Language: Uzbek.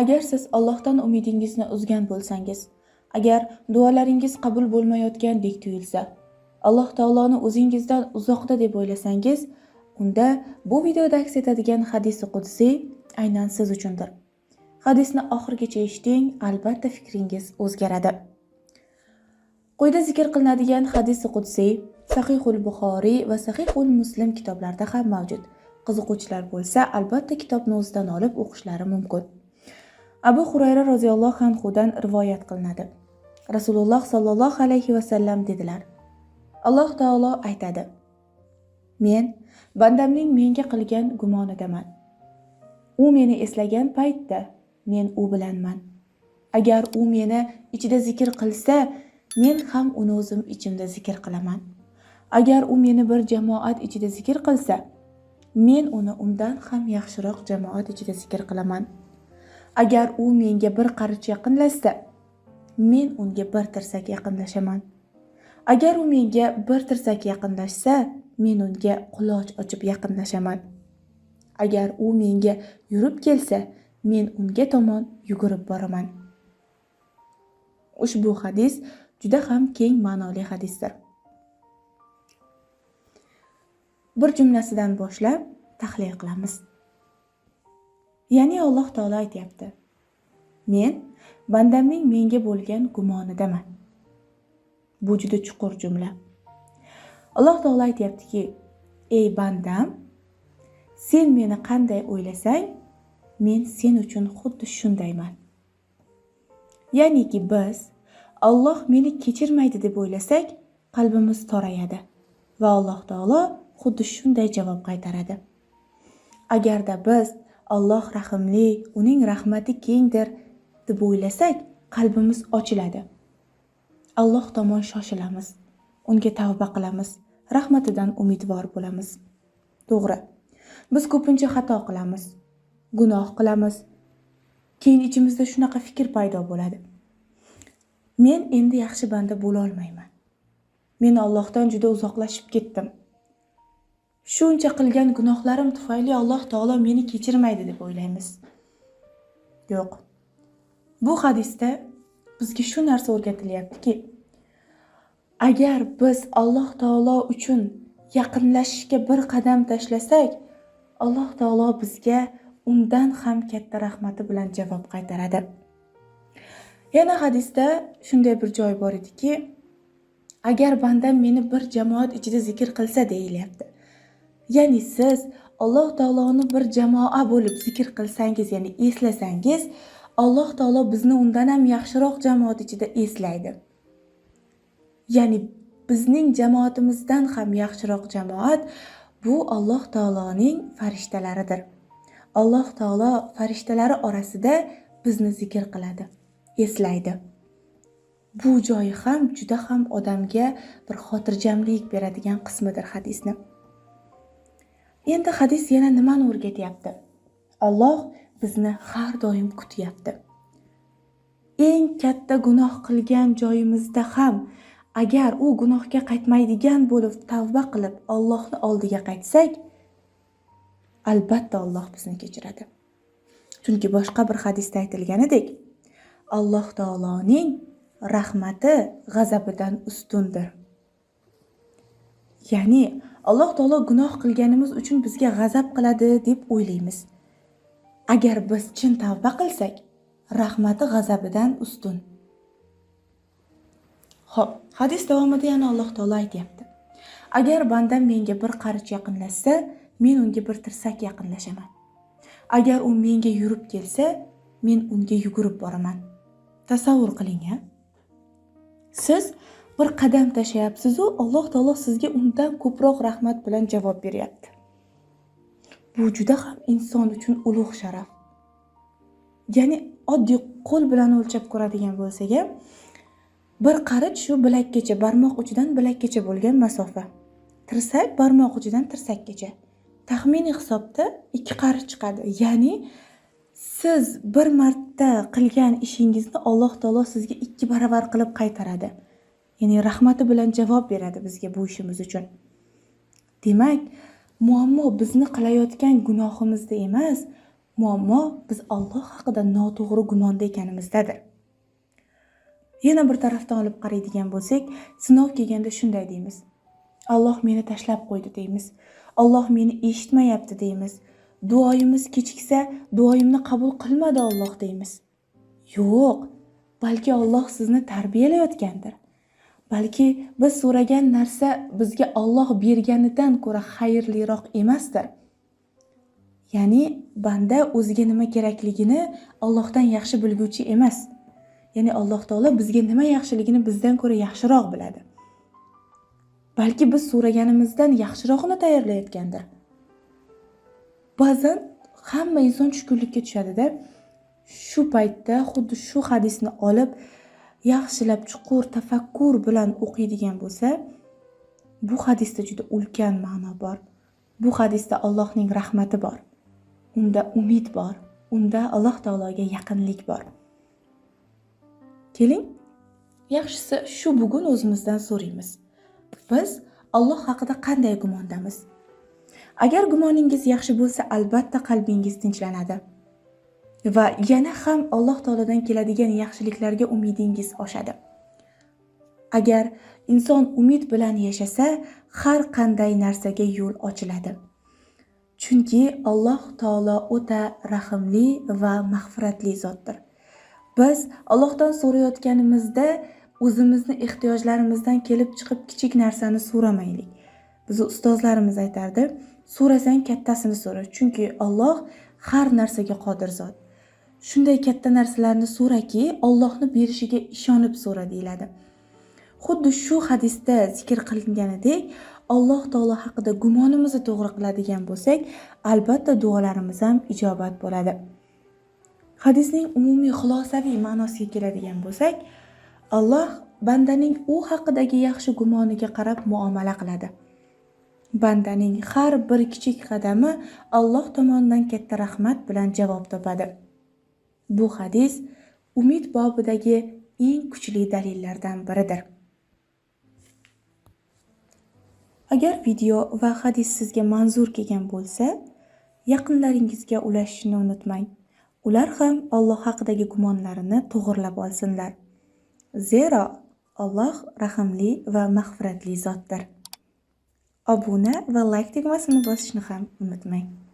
Agar siz Allohdan umidingizni uzgan bo'lsangiz, agar duolaringiz qabul bo'lmayotgandek tuyulsa, Alloh taoloni o'zingizdan uzoqda deb o'ylasangiz, unda bu videoda aks etadigan hadisi qudsiy aynan siz uchundir. Hadisni oxirigacha eshiting, albatta fikringiz o'zgaradi. Quyida zikr qilinadigan hadisi qudsiy Sahihul Buxoriy va Sahihul Muslim kitoblarida ham mavjud. Qiziquvchilar bo'lsa, albatta kitobni o'zidan olib o'qishlari mumkin. Abu Hurayra roziyallohu anhudan rivoyat qilinadi. Rasululloh sollallohu alayhi va sallam dedilar: Alloh taolo aytadi: Men bandamning menga qilgan gumonidaman. U meni eslagan paytda men u bilanman. Agar u meni ichida zikr qilsa, men ham uni o'zim ichimda zikr qilaman. Agar u meni bir jamoat ichida zikr qilsa, men uni undan ham yaxshiroq jamoat ichida zikr qilaman. Agar u menga bir qarich yaqinlashsa, men unga bir tirsak yaqinlashaman. Agar u menga bir tirsak yaqinlashsa, men unga quloch ochib yaqinlashaman. Agar u menga yurib kelsa, men unga tomon yugurib boraman. Ushbu hadis juda ham keng ma'noli hadisdir. Bir jumlasidan boshlab tahlil qilamiz. Ya'ni Alloh taolo aytyapti: Men bandamning menga bo'lgan gumonidaman. Bu juda chuqur jumla. Alloh taolo aytyaptiki: Ey bandam, sen meni qanday o'ylasang, men sen uchun xuddi shundayman. Ya'niki biz Alloh meni kechirmaydi deb o'ylasak, qalbimiz torayadi va Alloh taolo xuddi shunday javob qaytaradi. Agarda biz Alloh rahimli, uning rahmati kengdir deb o'ylasak, qalbimiz ochiladi. Alloh tomon shoshilamiz, unga tavba qilamiz, rahmatidan umidvor bo'lamiz. To'g'ri, biz ko'pincha xato qilamiz, gunoh qilamiz. Keyin ichimizda shunaqa fikr paydo bo'ladi: Men endi yaxshi banda bo'la olmayman. Men Allohdan juda uzoqlashib ketdim. Shuncha qilgan gunohlarim tufayli Alloh taolo meni kechirmaydi deb o'ylaymiz. Yo'q. Bu hadisda bizga shu narsa o'rgatilyaptiki, agar biz Alloh taolo uchun yaqinlashishga bir qadam tashlasak, Alloh taolo bizga undan ham katta rahmati bilan javob qaytaradi. Yana hadisda shunday bir joy bor ediki, agar bandam meni bir jamoat ichida zikr qilsa deyilyapti. Ya'ni siz Alloh taoloni bir jamoa bo'lib zikr qilsangiz, ya'ni eslasangiz, Alloh taolo bizni undan ham yaxshiroq jamoat ichida eslaydi. Ya'ni bizning jamoatimizdan ham yaxshiroq jamoat bu Alloh taoloning farishtalaridir. Alloh taolo farishtalari orasida bizni zikr qiladi, eslaydi. Bu joyi ham juda ham odamga bir xotirjamlik beradigan qismidir hadisni. Endi hadis yana nimani o'rgatyapti? Alloh bizni har doim kutyapti. Eng katta gunoh qilgan joyimizda ham agar u gunohga qaytmaydigan bo'lib tavba qilib Allohning oldiga qaytsak, albatta Alloh bizni kechiradi. Chunki boshqa bir hadisda aytilganidek, Alloh taoloning rahmati g'azabidan ustundir. Ya'ni Alloh taolo gunoh qilganimiz uchun bizga g'azab qiladi deb o'ylaymiz. Agar biz chin tavba qilsak, rahmati g'azabidan ustun. Xo'p, hadis davomida yana Alloh taolo aytyapti: Agar bandam menga bir qarich yaqinlashsa, men unga bir tirsak yaqinlashaman. Agar u menga yurib kelsa, men unga yugurib boraman. Tasavvur qiling-a. Siz bir qadam tashlayapsiz-u, Alloh taolo sizga undan ko'proq rahmat bilan javob beryapti. Bu juda ham inson uchun ulug' sharaf. Ya'ni oddiy qo'l bilan o'lchab ko'radigan bo'lsak ham, bir qarich shu bilakkacha, barmoq uchidan bilakkacha bo'lgan masofa. Tirsak barmoq uchidan tirsakkacha. Taxminiy hisobda 2 qarich chiqadi. Ya'ni siz bir marta qilgan ishingizni Alloh taolo sizga 2 baravar qilib qaytaradi. Ya'ni rahmati bilan javob beradi bizga bu ishimiz uchun. Demak, muammo bizni qilayotgan gunohimizda emas, Muammo biz Alloh haqida noto'g'ri gumonda ekanimizdadir. Yana bir tarafdan olib qaraydigan bo'lsak, sinov kelganda shunday deymiz: Alloh meni tashlab qo'ydi deymiz. Alloh meni eshitmayapti deymiz. Duoyimiz kechiksa, duoyimni qabul qilmadi Alloh deymiz. Yo'q, balki Alloh sizni tarbiyalayotgandir. Balki biz so'ragan narsa bizga Alloh berganidan ko'ra xayrliroq emasdir. Ya'ni banda o'ziga nima kerakligini Allohdan yaxshi bilguvchi emas. Ya'ni Alloh taolo bizga nima yaxshiligini bizdan ko'ra yaxshiroq biladi. Balki biz so'raganimizdan yaxshirog'ini tayyorlayotgandir. Ba'zan hamma inson tushkunlikka tushadi-da. Shu paytda xuddi shu hadisni olib, yaxshilab chuqur tafakkur bilan o'qiydigan bo'lsa, bu hadisda juda ulkan ma'no bor. Bu hadisda Allohning rahmati bor. Unda umid bor. Unda Alloh taologa yaqinlik bor. Keling, yaxshisi shu bugun o'zimizdan so'raymiz. Biz Alloh haqida qanday gumondamiz? Agar gumoningiz yaxshi bo'lsa, albatta qalbingiz tinchlanadi. Va yana ham Alloh taolodan keladigan yaxshiliklarga umidingiz oshadi. Agar inson umid bilan yashasa, har qanday narsaga yo'l ochiladi. Chunki Alloh taolo o'ta rahimli va mag'firatli zotdir. Biz Allohdan so'rayotganimizda o'zimizni ehtiyojlarimizdan kelib chiqib kichik narsani so'ramaylik. Bizni ustozlarimiz aytardi, so'rasang kattasini so'ra, chunki Alloh har narsaga qodir zot. Shunday katta narsalarni so'raki, Allohni berishiga ishonib so'ra deyiladi. Xuddi shu hadisda zikr qilinganidek, Alloh taolo haqida gumonimizni to'g'ri qiladigan bo'lsak, albatta duolarimiz ham ijobat bo'ladi. Hadisning umumiy xulosaviy ma'nosiga keladigan bo'lsak, Alloh bandaning u haqidagi yaxshi gumoniga qarab muomala qiladi. Bandaning har bir kichik qadami Alloh tomonidan katta rahmat bilan javob topadi. Bu hadis umid bobidagi eng kuchli dalillardan biridir. Agar video va hadis sizga manzur kelgan bo'lsa, yaqinlaringizga ulashishni unutmang. Ular ham Alloh haqidagi gumonlarini to'g'rilab olsinlar. Zero Alloh rahimli va mag'firatli zotdir. Obuna va like tugmasini bosishni ham unutmang.